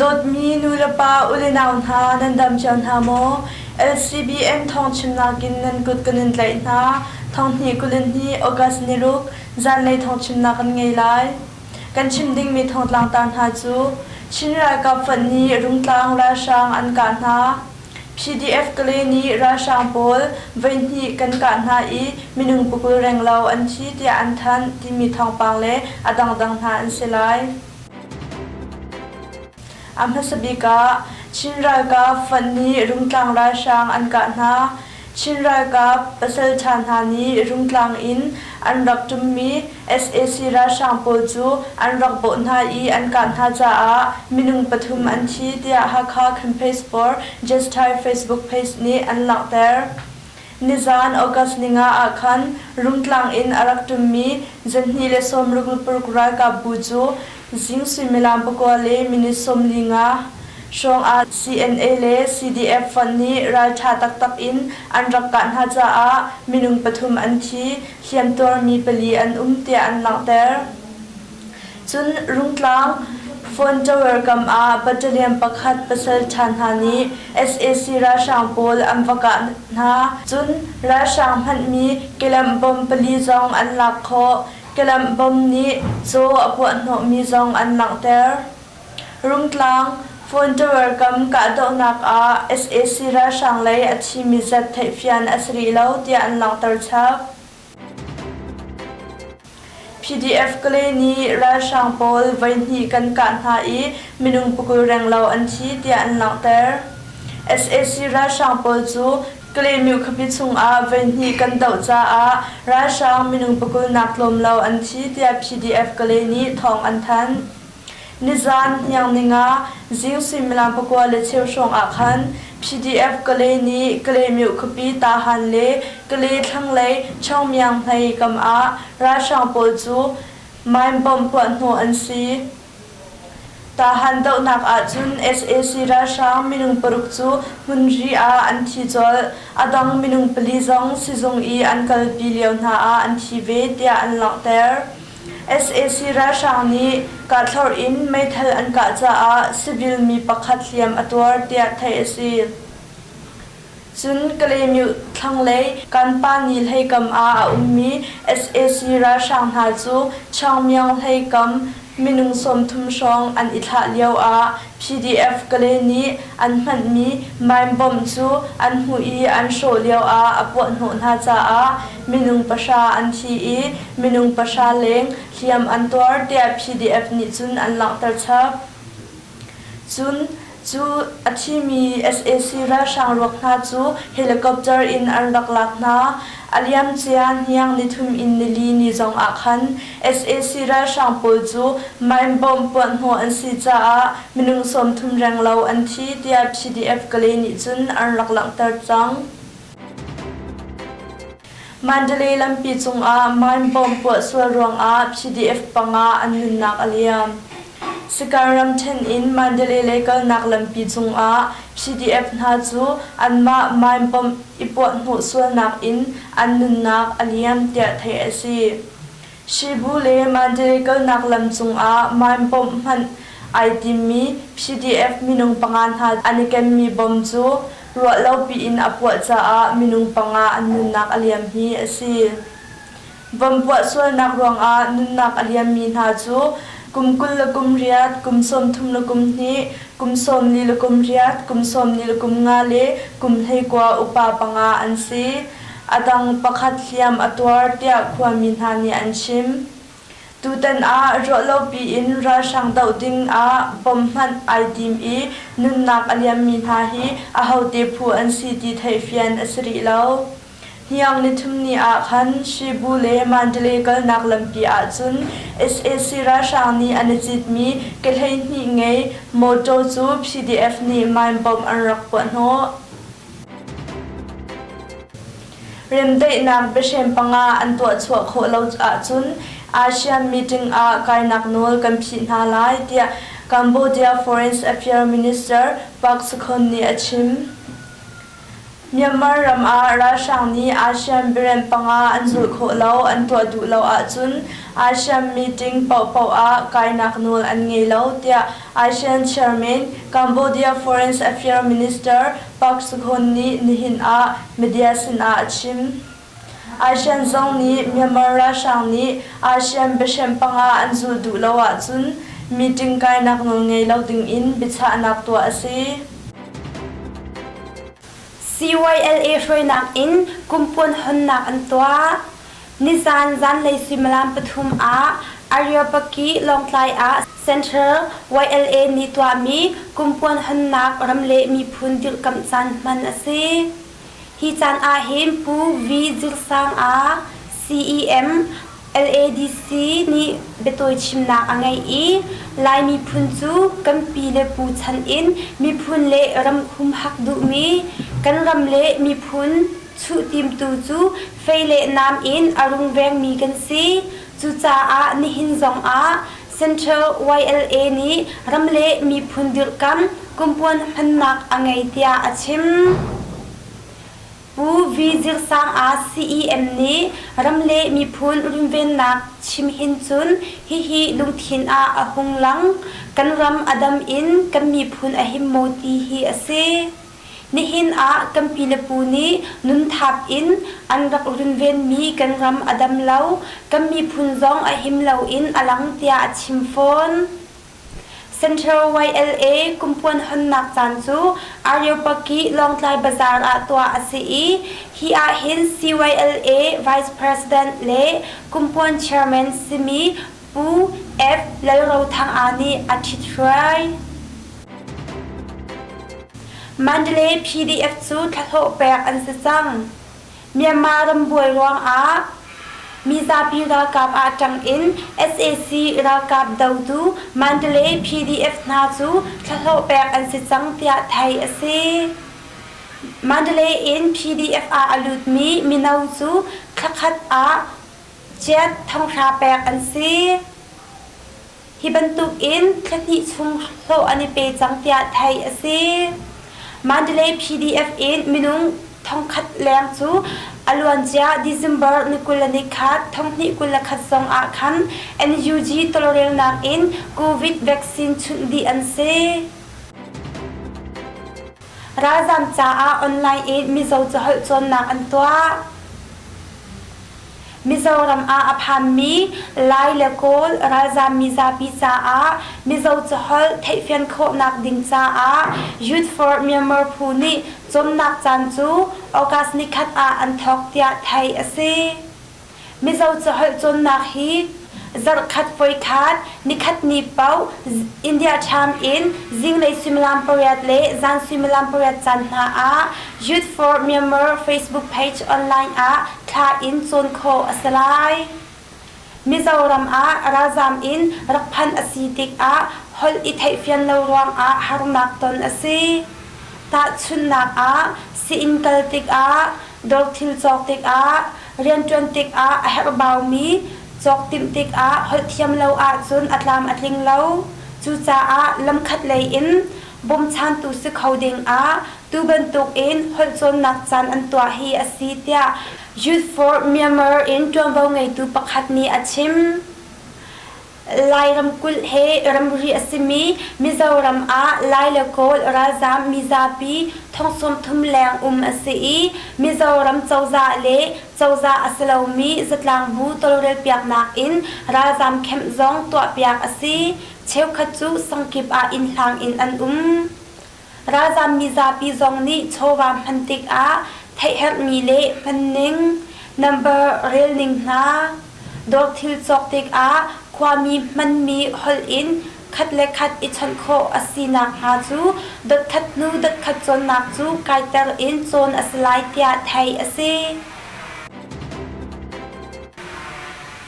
Dawtmi nulepa ulenau hna nan dam cio hna maw? LCBM thawngchimnak in nan kut kan in tlaih hna. Thonghnih 22 August niruk zanlei thawngchimnak kan ngei lai. Kan chim dingmi thawngtlangtar hna cu Chin ralkap fonh nih Rungtlang ralhrang an kah hna. PDF Kalay nih ralhrang pawl voihnih kan kah hna i minung pakul renglo an thi tiah an thanh timi thawngpang le a dangdang hna an si lai. A hmasa bik ah Chin ralkap fonh nih Rungtlang ralhrang an kah hna. Chin ralkap pasalṭha hna nih Rungtlang in an rak ṭummi sac ralhrang pawl cu an rak bawh hna i an kah hna caah minung pathum an thi tiah Hakha Campaign for Justice Facebook page nih an langhter. Nizaan August ninga ah khan Rungtlang in a rak ṭummi 266 ralkap bu cu zing suimilam pakua le minute 45 hrawng ah CNA le CDF fonh nih ralṭha taktak in an rak kah hna caah minung pathum an thi, hliamtuarmi pali an um tiah an langhter. Cun Rungtlang Phone Tower kam ah battalion pakhat pasalṭha hna nih sac ralhrang pawl an va kah hna. Cun ralhrang hmanhmi kelamh bomb pali zong an lak khawh. Kelamh bomb nih caw a puahhnawhmi zong an langhter. Rungtlang Phone Tower kam kahdohnak ah sac ralhrang lei a thimi zat theihfian a si rih lo tiah an langhter chap. PDF Kalay nih ralhrang pawl voihnih kan kah hna i minung pakul renglo an thi tiah an langhter. Sac ralhrang pawl cu Kalaymyo khuapi chungah voihnih kan doh caah ralhrang minung pakul nak tlawm lo an thi tiah PDF Kalay nih thawng an thanh. Nizaan hniang ninga zing suimilam pakua le cheu hrawng ah khan PDF Kalay nih Kalaymyo khuapi Tahan le Kalay thlanglei Chawngmyang hlei kam ah ralhrang pawl cu mine bomb puahhnawh an si. Tahan dohnak ahcun sac ralhrang minung paruk cu hmunri ah an thi colh. A dang minung pali zong sizung i an kalpi lio hna ah an thi ve tiah an langhter. Sac ralhrang nih kahthlorh in meithal an kah caah civil mi pakhat hliam a tuar tiah theih a si. Cun Kalaymyo thlanglei Kanpani hleikam ah a ummi sac ralhrang hna cu Chaungmyong hleikam minung 30 hrawng an i thlah lio ah PDF Kalay nih an hmanhmi mine bomb cu an hmuh i an hrawh lio ah a puahhnawh hna caah minung pahra an thi i minung pahra leng hliam an tuar tiah PDF nih cun an langhter chap. Cun cu a thimi sac ralhrang ruak hna cu helicopter in an rak lak hna. A liamcia hniang nithum in nili ni zong ah khan sac ralhrang pawl cu mine bomb puahhnawh an si caah minung 30 renglo an thi tiah PDF Kalay nih cun an rak langhter cang. Mandalay lampi cungah mine bomb puah sual ruangah PDF panga an nunnak a liam. Sagaing ramṭhen in Mandalay lei kalnak lampi cungah PDF hna cu anmah mine bomb i puahhnawh sualnak in an nunnak a liam tiah theih a si. Shibu le Mandalay kalnak lam cungah mine bomb hmanh ai timmi PDF minung panga hna an i kenmi bomb cu ruahlopi in a puah caah minung panga an nunnak a liam hi a si. Vom puah sualnak ruangah nunnak a liammi hna cu kum 20 le kum riat, kum 30 le kum hnih, kum 40 le kum riat, kum 40 le kum nga le kum 19 upa panga an si. A dang pakhat hliam a tuar tiah khuami hna nih an chim. Tutan ah ruahlopi in ralhrang doh ding ah bom hmanh ai tim i nunnak a liammi hna hi ahote phu an si ti theihfian a si rih lo. Hniang nithum ni ah khan Shibu le Mandalay kalnak lampi ahcun sac ralhrang nih an i citmi ke 12 ngei mawtaw cu PDF nih mine bomb an rak puahhnawh. Remdaihnak biahren panga an tuahchuah khawh lo ahcun ASEAN meeting ah kainak nawl kan phih hna lai tiah Cambodia Foreign Affairs Minister Park Sokhonn nih a chim. Myanmar ram ah ralhrang nih ASEAN biaremh panga an zulh khawh lo an tuah duh lo ahcun ASEAN meeting paohpaoh ah kainak nawl an ngei lo tiah ASEAN chairman Cambodia Foreign Affairs Minister Park Sokhonn nih nihin ah media sinah a chim. ASEAN zong nih Myanmar ralhrang nih ASEAN biahremh panga an zulh duh lo ahcun meeting kainak nawl ngei lo dingin biachahnak tuah a si. CYLA hruainak in kumpuan honnak an tuah. Nizan zanlei suimilam pathum ah Areopagi Lawngtlai ah Central YLA nih tuahmi kumpuan honnak ram le miphun dirhkamh caan hman a si. Hi caan ahhin Pu V. Zirsang ah CEM LADC nih biatawi chimnak a ngeih i Lai miphun cu kan pi le pu chan in miphun le ram humhak duhmi, kan ram le miphun chuh timtu cu fei le nam in a rungvengmi kan si. Cucaah nihin zongah Central YLA nih ram le miphun dirhkamh kumpuan hmannak a ngei tiah a chim. Pu V. Zirsang ah CEM nih ram le miphun runvennak chim hin cun hihi lungthin ah a hung lang. Kan ram a dam in kan miphun a him maw ti hi a si. Nihin ah kan pi le pu nih nunthap in an rak runvenmi kan ram a dam lo, kan miphun zong a him loin a lang tiah a chim fawn. Central YLA kumpuan honnak caan cu Areopagi Lawngtlai Bazaar ah tuah a si i hi ahhin CYLA Vice President le kumpuan Chairman simi Pu F. Lalrothanga nih a ṭhithruai. Mandalay PDF cu thlahlawh pek an si cang. Myanmar ram buai ruangah mizapi ralkap ah ṭang in sac ralkap dotu Mandalay PDF hna cu thlahlawh pek an si cang tiah theih a si. Mandalay in PDF ah a lutmi mino cu thlakhat ah ciat thonghra pek an si. Hi bantukin thla hnih chung hlawh an i pe cang tiah theih a si. Mandalay PDF in minung thongkhat leng cu a luancia December ni 21, 2021 zong ah khan NUG tawlrelnak in COVID vaccine chunh dih an si. Ralzam caah online in Mizo caholh cawnnak an tuah. Mizoram ah a phanmi Lai le Kawl ralzaam mizapi caah Mizo caholh theihfian khawhnak ding caah Youth for Myanmar phu nih cawnnak caan cu August nikhat ah an thawk tiah theih a si. Mizo caholh cawnnak hi zarhkhat voikhat nikhat ni paoh India Time in zinglei suimilam pariat le zan suimilam pariat caan hna ah Youth for Myanmar Facebook page online ah thla in cawn khawh a si lai. Mizoram ah ralzaam in rak phanh a si tikah holh i theihfian lo ruangah harnak ton a si. Tahchunhnak ah, sii-inn kal tikah, dawr thil cawk tikah, rianṭuan tikah a herhbaumi cawk timh tikah holh thiam lo ahcun a tlam a tling lo. Cucaah lamkhat lei in bawmchantu si kho dingah tu bantukin holh cawnnak caan an tuah hi a si tiah Youth for Myanmar in ṭuanvo ngeitu pakhat nih a chim. Lai ramkulh he ramri a simi Mizoram ah Lai le Kawl ralzaam mizapi thong 30 leng um a si i Mizoram cozah le cozah a si lomi zatlangbu tawlrelpiaknak in ralzaam camp zong tuahpiak a si. Cheukhat cu sangkip ah inn hlang in an um. Ralzaam mizapi zong nih chawva hman tikah theihherhmi le hmanning, number relning hna, dawr thil cawk tikah khuami hmanmi holh in khat le khat i chawnh khawh a si nakhnga cu dotkhat hnu dotkhat cawnnak cu kaiter in cawn a si lai tiah theih a si.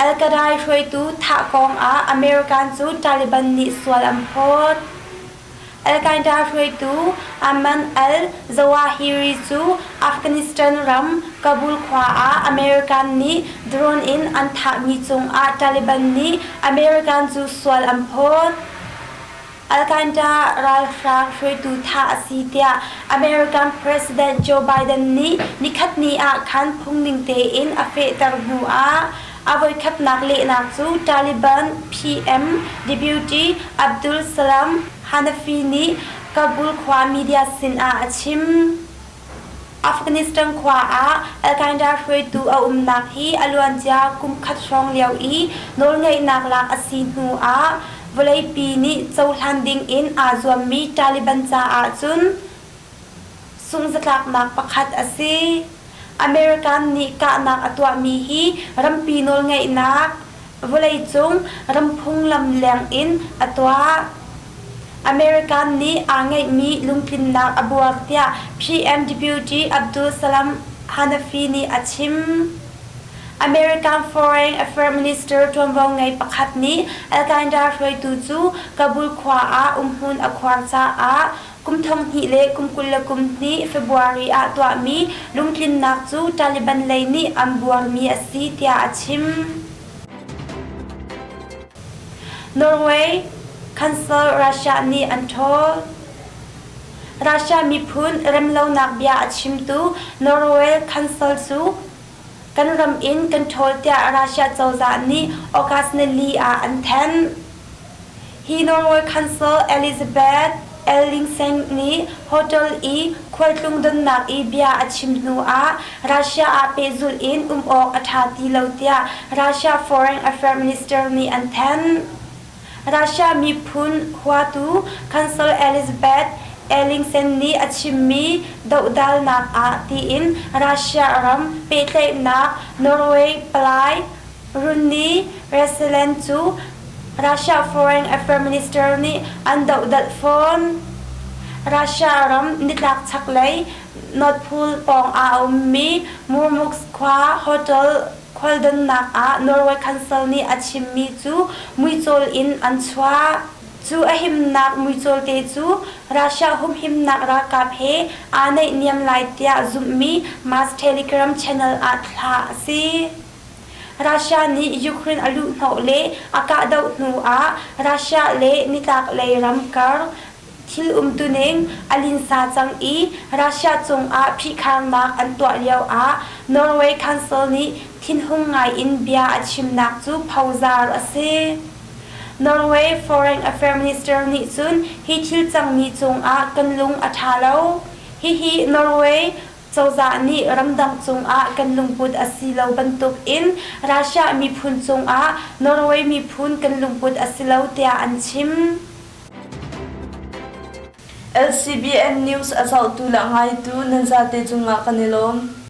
Al-Qaeda hruaitu thah kong ah American cu Taliban nih sual an phawt. Al-Qaeda hruaitu Ayman al-Zawahiri cu Afghanistan ram Kabul khua ah American nih drone in an thahmi cungah Taliban nih American cu sual an phawt. Al-Qaeda ralhrang hruaitu thah a si tiah American President Joe Biden nih nikhatni ah khan phungning tein a fehter hnu ah a voikhatnak lehnak cu Taliban PM Deputy Abdul Salam Hanafi nih Kabul khua media sin ah a chim. Afghanistan khua ah Al-Qaeda hruaitu a umnak hi a luancia kum khat hrawng lio i nawlngeihnak lak a si hnu ah vawleipi nih cohlan ding in aa zuammi Taliban caah cun sungzatlaknak pakhat a si. American nih kahnak a tuahmi hi rampi nawlngeihnak vawleicung ram phunglam leng in a tuah. American nih aa ngeihmi lungtlinnak a buar tiah PM Deputy Abdul Salam Hanafi nih a chim. American Foreign Affairs Minister ṭuanvo ngei pakhat nih Al-Qaeda hruaitu cu Kabul khua ah umhmun a khuar caah kum 2022 February ah tuahmi lungtlinnak cu Taliban lei nih an buarmi a si tiah a chim. Norway Council Russia nih an ṭhawl. Russia miphun remlonak bia a chimtu Norway Council cu kan ram in kan ṭhawl tiah Russia cozah nih August nili ah an thanh. Hi Norway Council Elizabeth Ellingsen nih hotel i khualtlung donnak i bia a chim hnu ah Russia ah pehzulh in um awk a ṭha ti lo tiah Russia Foreign Affairs Minister nih an thanh. Russia miphun huatu Council Elizabeth Ellingsen nih a chimmi dohdalnak ah tiin Russia ram pehtlaihnak Norway palai Runni Reselen cu Russia Foreign Affairs Minister nih an dohdalh fawn. Russia ram nitlak chaklei North Pole pawng ah a ummi Murmansk khua hotel khualdonnak ah Norway Council nih a chimmi cu muicawl in an chuah. Cu a himnak muicawl te cu Russia humhimnak ralkap he aa naihniam lai tiah zumhmi Mass Telegram channel ah thlah a si. Russia nih Ukraine a luhhnawh le a kahdoh hnu ah Russia le nitlaklei ram kar thil umtuning a linsa cang i Russia cungah phihkharnak an tuah lio ah Norway Council nih thinhung ngai in bia a chimnak cu phozar a si. Norway Foreign Affairs Minister nih cun hi thil cangmi cungah kan lung a ṭha lo. Hihi Norway Cozah nih ramdang cungah kan lungput a si lo bantuk in Russia miphun cungah Norway miphun kan lungput a si lo tiah an chim. LCBN News a zohtu le a ngaitu nan zate cungah kan i lawm.